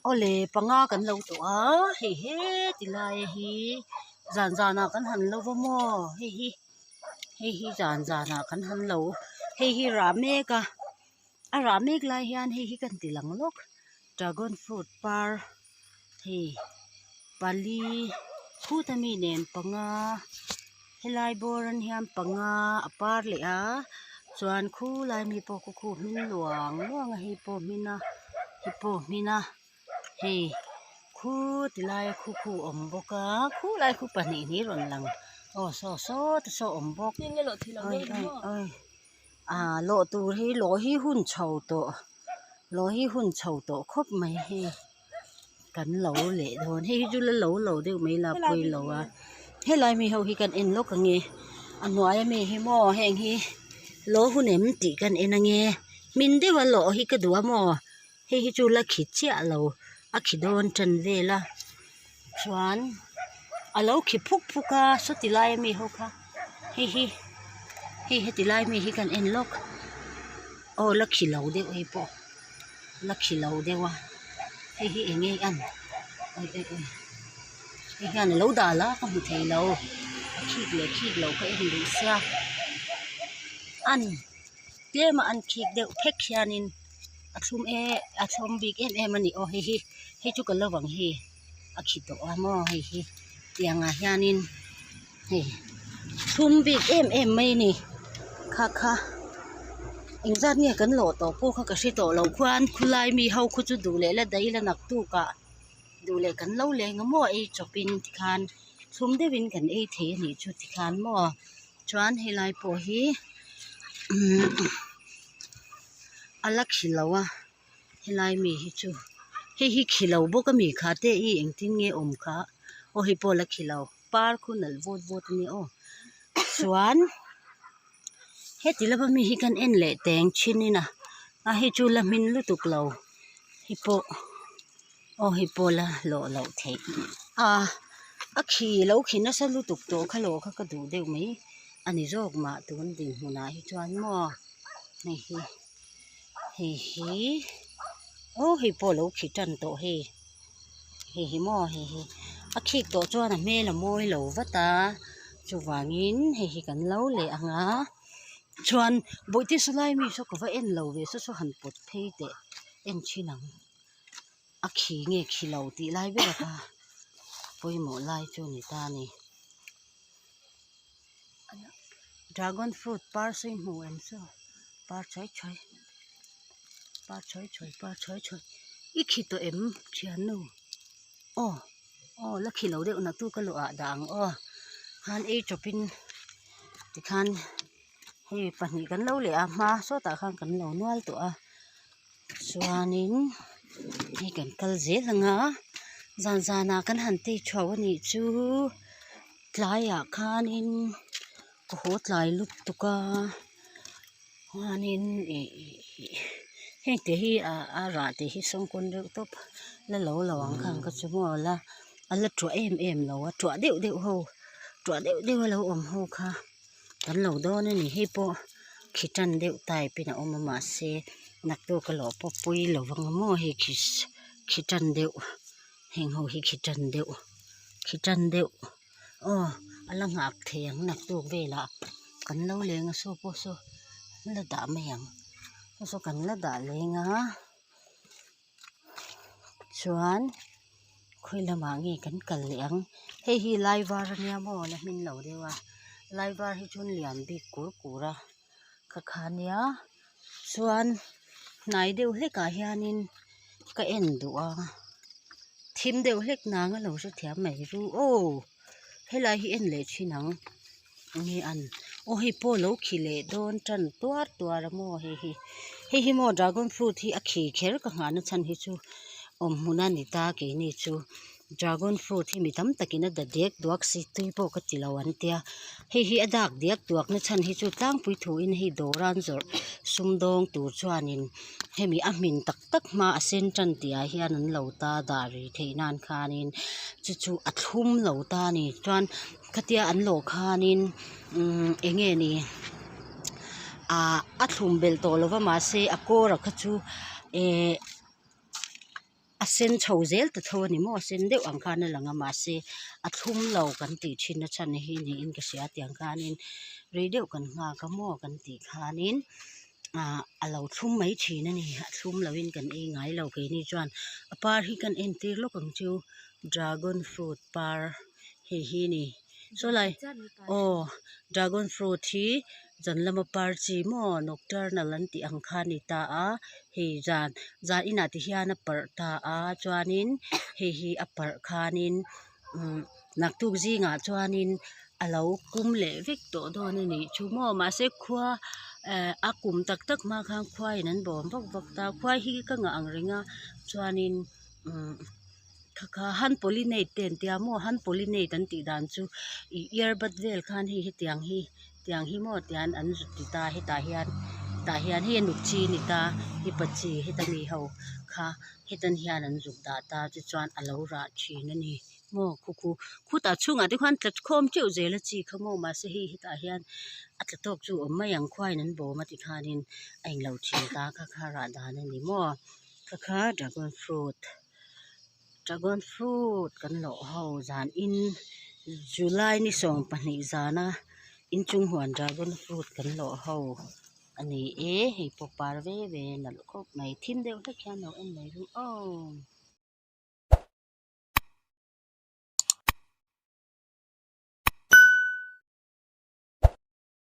Awle panga kan lo tawh a hei heti lai hi zan zanah kan han lo va maw hei hi hei hi zan zanah kan han lo hei hi rah mek a a rah mek lai hian hei hi ka han ti lang lawk dragon fruit par hei pali phut ami nen panga helai bawr an hian panga a par leh a chuan khulai mi pawh khu khu hmin luang luang a hei pawh a hmin a hei pawh a hmin a hei khuti laia khu khu a awm bawk a khulai khu pahnih hnih a rawn lang aw saw saw te saw a awm bawk ah lawh tur hi lawh hi hun chho tawh lawh hi hun chho tawh khawp mai hei. Kan lo leh dawn hei hi chu la lo lo deuh mai la pawi lo a helai mi ho hi kan en lawk ang e a hnuai ami hi maw heng hi lo hun em tih kan en ang e hmin deuh a lawh hi ka duh a maw hei hi chu la khi chiah lo a khi dawn tan vel a chuan a lo khi phuk phuk a sawti lai ami ho kha hei hi hei heti lai mi hi kan en lawk aw la khi lo deuh hei pawh. La khi lo deuh a hei hi eng nge an awi awi awi hei hian a lo dah la ka hmu thei lo a khik leh khik loh ka en duh sia an tlem a an khik deuh phek hianin a thlum e a thlum bik em em a ni aw hei hi hei chu ka lo ang hi a khi tawh a maw hei hi tiang ah hianin hei thlum bik em em mai a ni kha kha engzat nge kan lawh tawh pawh kha ka hre tawh lo khuan khulai mi ho khu chu duh leh la daih ila naktuk ah duh leh kan lo leng a maw ei chawp in tikhan thlum deuhin kan ei thei a nih chu tikhan maw chuan helai pawh hi umm a la khi lo a. Helai mi hi chu hei hi khi lo bawk ami kha te hi engtin nge awm kha aw hei pawh la khi lo par khu nalh vawt vawt ania aw chuan heti lama mi hi kan en leh teng thin in a a hei chu la hmin lutuk lo hei pawh aw hei pawh la lawh loh theih a a khi lo khi nasa lutuk tawh kha lawh kha ka duh deuh mai a ni zawk mah tun dinhmunah hi chuan maw hei hi. Hei hi aw hei pawh a lo khi tan tawh hei hei hi maw hei hi a khik tawh chuan a hmel a mawi lo vat a chuvangin hei hi kan lo leh ang a chuan bawihte sawlai mi saw ka va en lo ve saw saw han pawt phei teh en thin ang a khi nge khi lo tih lai ber a kha pawimawh lai chu a ni ta a ni. Dragon fruit par sawi hmu em saw par chhawi chhawi par chhawi chhawi par chhawi chhawi i khi tawh em thiannu aw aw la khi lo deuh naktuk ka luah dah ang aw khan ei tawpin tikhan hei pahnih kan lo leh a hma sawtah khan kan lo nual tawh a chuanin hei kan kal zel ang a zan zanah kan han tei thuau a nih chu tlaiah khanin ka haw tlai lutuk a chuanin ih heng te hi ah a rah te hi sawngkawn deuh tawp la lo lo ang kha ang kha chu maw la a la tuah em em lo a tuah deuh deuh ho tuah deuh deuh a lo awm ho kha. Kan lo dawn a ni hei pawh khi tan deuh type in a awm a mahse naktuk a lawh pawh pawi lo vang a maw hei khi khi tan deuh heng ho hi khi tan deuh khi tan deuh aw a la nghak thei ang naktuk velah kan lo leng a saw pawh saw la dah mai ang saw saw kan la dah leng a chuan khawi lamah nge kan kal leh ang hei hi lai var ania maw la hmin lo deuh a lai var hi chuan lian bik kur kur a kha kha ania chuan hnai deuh hlek ah hianin ka en duh a thim deuh hlek nang a lo hrethiam mai ru aw helai hi en leh thin ang. Enge an aw hei pawh lo khi leh dawn tan tuar tuar a maw hei hi hei hi maw dragon fruit hi a khi kher ka nghahna chhan hi chu awm hmun a ni ta keini chu dragon fruit hi mi tam takin a da dek duak si tui pawh ka ti lo an tia hei hi a dak diak duak na chhan hi chu tlangpui thuin hei dawr a an zawrh sumdawng tur chuanin hemi a hmin tak tak hma a sen tan tih ah hian an lo ta dah rih theih nan khanin chu chu a thlum lo ta a ni chuan. Khatia an lawh khanin umm eng nge ni ah a thlum belh tawh lo va mahse a kawr a kha chu eh. A sen chho zel ta tho a ni maw a sen deuh ang khan a lang a mahse a thlum lo kan tih thin na chhan hi niin ka hria tiang khanin rei deuh kan nghak a maw kan tih khanin ah a lo thlum mai thin a ni a thlum lo in kan ei ngai lo keini chuan a par hi kan entir lawk ang chu dragon fruit par hei hi a ni saw lai aw dragon fruit hi zan lama par chi maw nocturnal an tih ang kha a ni ta a hei zan zan inah te hian a parh ta a chuanin hei hi a parh khanin umm naktuk zingah chuanin a lo kum leh vek tawh dawn a nih chu maw mahse khua eh a kum tak tak hma khan khuaiin an bawm vak vak ta khuai hi ka ngah ang reng a chuanin umm. Kha kha hand pollinate te an tia maw hand pollinate an tih dan chu ih earbud vel khan hei hetiang hi tiang hi maw tian an zut ti ta hetah hian tah hian hei a nuk chi a ni ta hi pa chi heta mi ho kha hetan hian an zuk dah ta tichuan a lo rah thin a ni maw khu khu khutah chhungah te khuan tla khawm teuh zel a chi kha maw mahse hei hetah hian a tla tawk chu a awm mai ang khuaiin an bawm a tikhanin a englo thin ta kha kha rah dan a ni maw kha kha dragon fruit. Dragon fruit kan lawh ho zan in July ni 12 zana inchung huan dragon fruit kan lawh ho a ni e hei pawh par ve ve nalh khawp mai thim deuh hlek hian lo en mai ru aw.